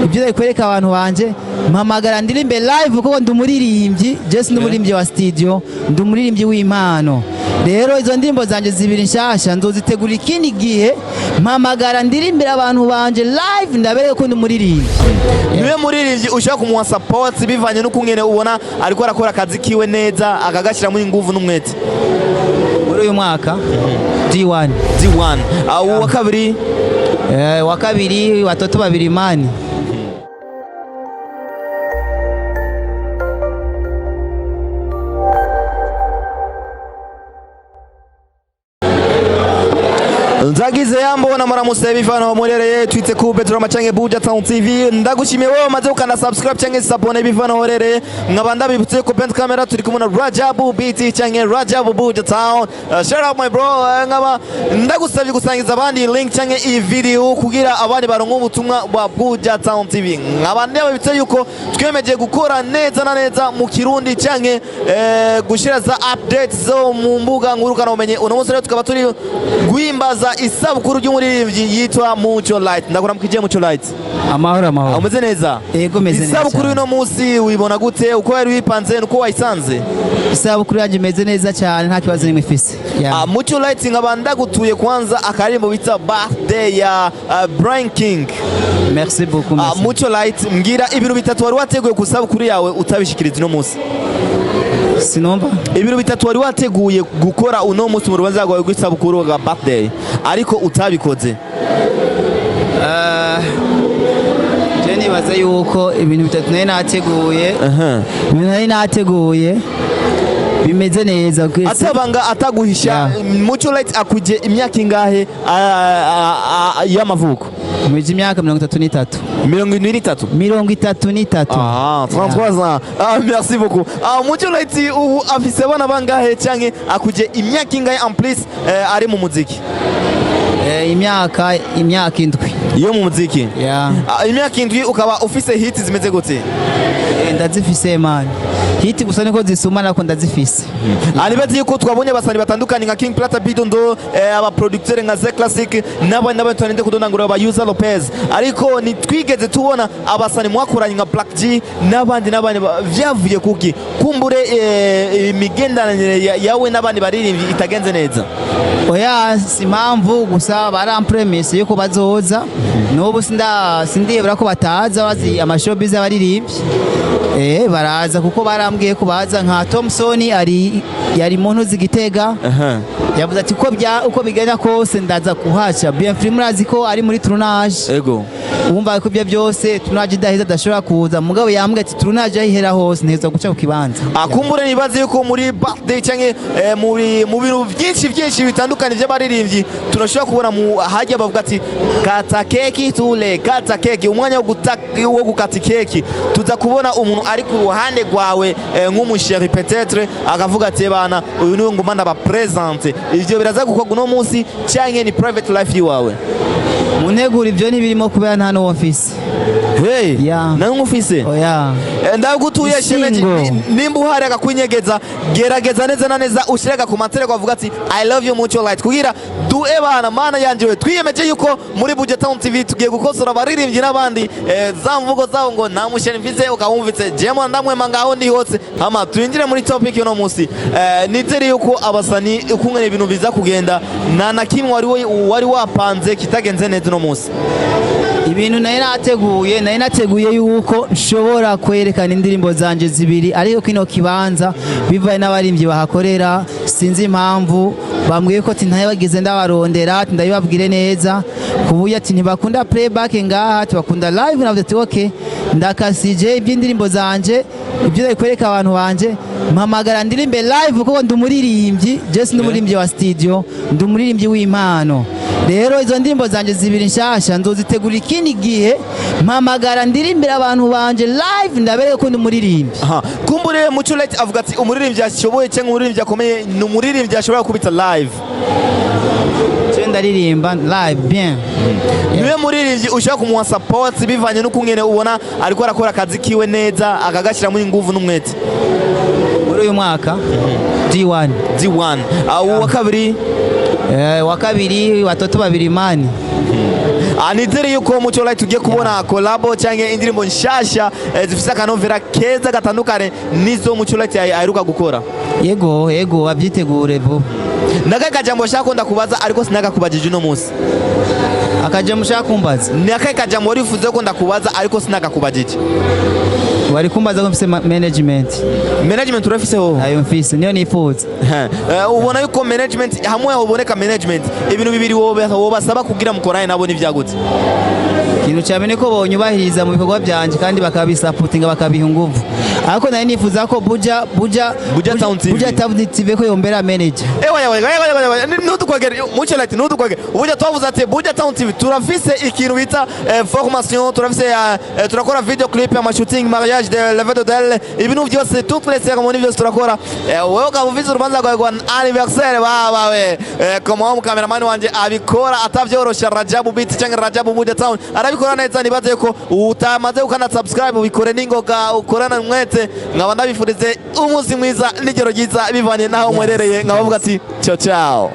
Ibyo ndabikwereka abantu banje, mpamagara ndirimbe live kuko ndi umuririmbyi. Je sindi umuririmbyi wa studio, ndi umuririmbyi w'impano. Rero izo ndirimbo zanje zibiri nshasha nzozitegura ikindi gihe, mpamagara ndirimbira abantu banje live, ndabereke ko ndi umuririmbyi. Niwe muririmbyi ushobora kumuha support bivanye n'ukungene ubona ariko arakora akazi kiwe neza, akagashyiramo inguvu n'umwete? Muri uyu mwaka D1. D1. Uwa kabiri? Wa kabiri watoto babiri mani. Nzagize yambo na muramutse bivana murereye twitse ku Betroma canke Buja Town TV. Ndagushimiye wowe umaze gukanda subscribe canke s'abonner bivana horereye. Nkaba ndabibutse ko behind camera turi kumwe na Rajabu BT canke Rajabu Buja Town. Shout out my bro. Nkaba ndagusabye gusangiza abandi link canke iyi video kugira abandi baronke ubutumwa bwa Buja Town TV. Nkaba ndabibutse yuko twemeje gukora neza na neza mu Kirundi canke gushira za updates zo mu mbuga ngurukana bumenyi. Uno munsi rero tukaba turi guhimbaza isabukuru ry'umuririmbyi yitwa Muco Light. Ndakuramukije Muco Light. Amahoro, amahoro. Umeze neza? Yego, meze neza Isabukuru cyane. y'uno munsi wibona gute? Uko wari wipanze nuko wayisanze? Isabukuru yanjye imeze neza cyane, nta kibazo nimwe ifise. Yeah. Muco Light, nkaba ndagutuye kwanza akaririmbo bita Birthday ya Brian King. Merci beaucoup. Merci. Muco Light, mbwira ibintu bitatu wari wateguye ku isabukuru yawe utabishikiriza uno munsi. Sinumva. Ibintu bitatu wari wateguye gukora uno munsi mu rubanza rwawe rw'isabukuru rwa birthday ariko utabikoze. Je nibaza yuko ibintu bitatu nari nateguye, ibintu nari nateguye bimeze neza kwese. Atabanga ataguhisha. Muco Light akuje imyaka ingahe y'amavuko? Muje imyaka 33. 73? 33. Ah, 33 ans. Ah, merci beaucoup. Ah, Muco Light ubu afise abana bangahe canke akuje imyaka ingahe en plus ari mu muziki? Imyaka 7. Iyo mu muziki? Yeah. Ah, imyaka 7 ukaba ufise hit zimeze gute? Ndazifise man, hit gusa niko zisuma nako ndazifise. Anibazi yuko twabonye abasani batandukanye nka King Plata Bidondo, aba producteur nka Ze Classic n'abandi n'abandi tuanende kudondangura ba User Lopez, ariko ntitwigeze tubona abasani mwakoranye nka Black G n'abandi n'abandi. Vyavuye kuki? Kumbure imigenderanire yawe n'abandi baririmbyi itagenze neza? Oya, si impamvu, gusa barampremise yuko bazoza. N'ubu sindiyebura ko bataza, bazi amashowbiz y'abaririmbyi. Baraza kuko barambwiye ko baza, nka Thompson ari yari mu ntuzi Gitega, yavuze ati uko bya uko bigenda kose ndaza kuhaca. Bien murazi ko ari muri tournage. Wumva ko ibyo byose tournage idaheza adashobora kuza, mugabo yambwiye ati tournage ahihera hose nteza guca ku kibanza. Akumbure nibaze yuko muri birthday canke muri mu bintu byinshi byinshi bitandukanye by'abaririmbyi turashobora kubona mu hajya bavuga ati kata keki tule, kata keki, umwanya wo gukata keki tuza kubona umuntu ari ku ruhande rwawe nk'umusheri peut-être akavuga ati bana uyu niwe nguma ndaba presente. Ivyo biraza gukorwa uno munsi canke ni private life yiwawe? Mu nteguro ibyo ntibirimo kubera nta n'uwo mfise. Hey, Yeah. nawe ufise? Oya. Ndagutuye shemeji. Isingo. Nimba uhari akakwinyegeza, gerageza neza na neza ushire gakomantere avuga ati I love you Muco Light kugira duhe bana mana yanje. We twiyemeje yuko muri Buja Town TV tugiye gukosora abaririmbyi n'abandi za mvugo zabo ngo nta musheri mfise ukawumvitse jemo ndamwema ngaho ndi hose. Hama twinjire muri topic y'uno munsi. Nizere yuko abasani ukungene ibintu biza kugenda nta na kimwe wari wapanze kitagenze neza uno munsi. Ibintu nari nateguye yuko nshobora kwerekana indirimbo zanje zibiri, ariko kino kibanza bivaye n'abarimvyi bahakorera, sinzi impamvu bambwiye ko ati ntabagize ndabarondera, ati ndabibabwire neza ku buryo ati ntibakunda playback ngaha, ati bakunda live. Navuze ati okay, ndakasije iby'indirimbo zanje, ibyo ndabikwereka abantu banje, mpamagara ndirimbe live kuko ndi umuririmbyi. Je sindi umuririmbyi wa studio, ndi umuririmbyi w'impano. Rero izo ndirimbo zanje zibiri nshasha nzozitegura ikindi gihe, mpamagara ndirimbira abantu banje live, ndabereke ko ndi umuririmbyi. Aha. Kumbure Muco Light avuga ati umuririmbyi ashoboye cyangwa umuririmbyi akomeye ni umuririmbyi ashobora gukubita live. Je ndaririmba live bien. Niwe muririmbyi ushobora kumuha support bivanye n'ukungene ubona ariko arakora akazi kiwe neza, akagashyiramo inguvu n'umwete? Muri uyu mwaka D1. D1. Uwa kabiri? Wa kabiri watoto babiri mani. Ah, nizere yuko Muco Light tugiye kubona collabo cyangwa indirimbo nshasha zifise akanovera keza gatandukanye nizo Muco Light aheruka gukora. Yego, babyitegure vuba. Nakahe kajambo shaka ko ndakubaza ariko sinakakubajije uno munsi? Akaje mushaka kumbaza? Ni akahe kajambo wari wifuza ko ndakubaza ariko sinakakubajije? Wari kumbaza ko mfise management. Management urafise hoho? Ayo mfise, niyo nifuza. Ubona yuko management, hamwe hoboneka management, ibintu bibiri wobasaba kugira mukorane nabo n'ivyagutse? Ikintu cya mbere ko bonyubahiriza mu bikorwa byanje kandi bakabisapotinga, bakabiha inguvu. Ariko nari nifuza ko Buja Buja Town TV. Buja Town TV ko yombera manager. Ewa ewa ewa ewa ewa, ntudukwegere Muco Light, ntudukwegere. Uburyo twavuze ati Buja Town TV turafise ikintu bita formation, turafise turakora video clip, ama shooting, mariage, de levée de deuil, ibintu byose, toutes les cérémonies byose turakora. Wewe ukaba ufise urubanza rwawe rwa anniversaire baba we, koma wa cameraman wanje abikora atavyorosha, Rajabu Beat cyangwa Rajabu Buja Town arabikora neza. Nibaze ko utamaze ukana subscribe, ubikore ningoga, ukorana umwete. Nkaba ndabifurize umunsi mwiza n'ijoro ryiza bivanye naho mwerereye, nkabavuga ati ciao ciao.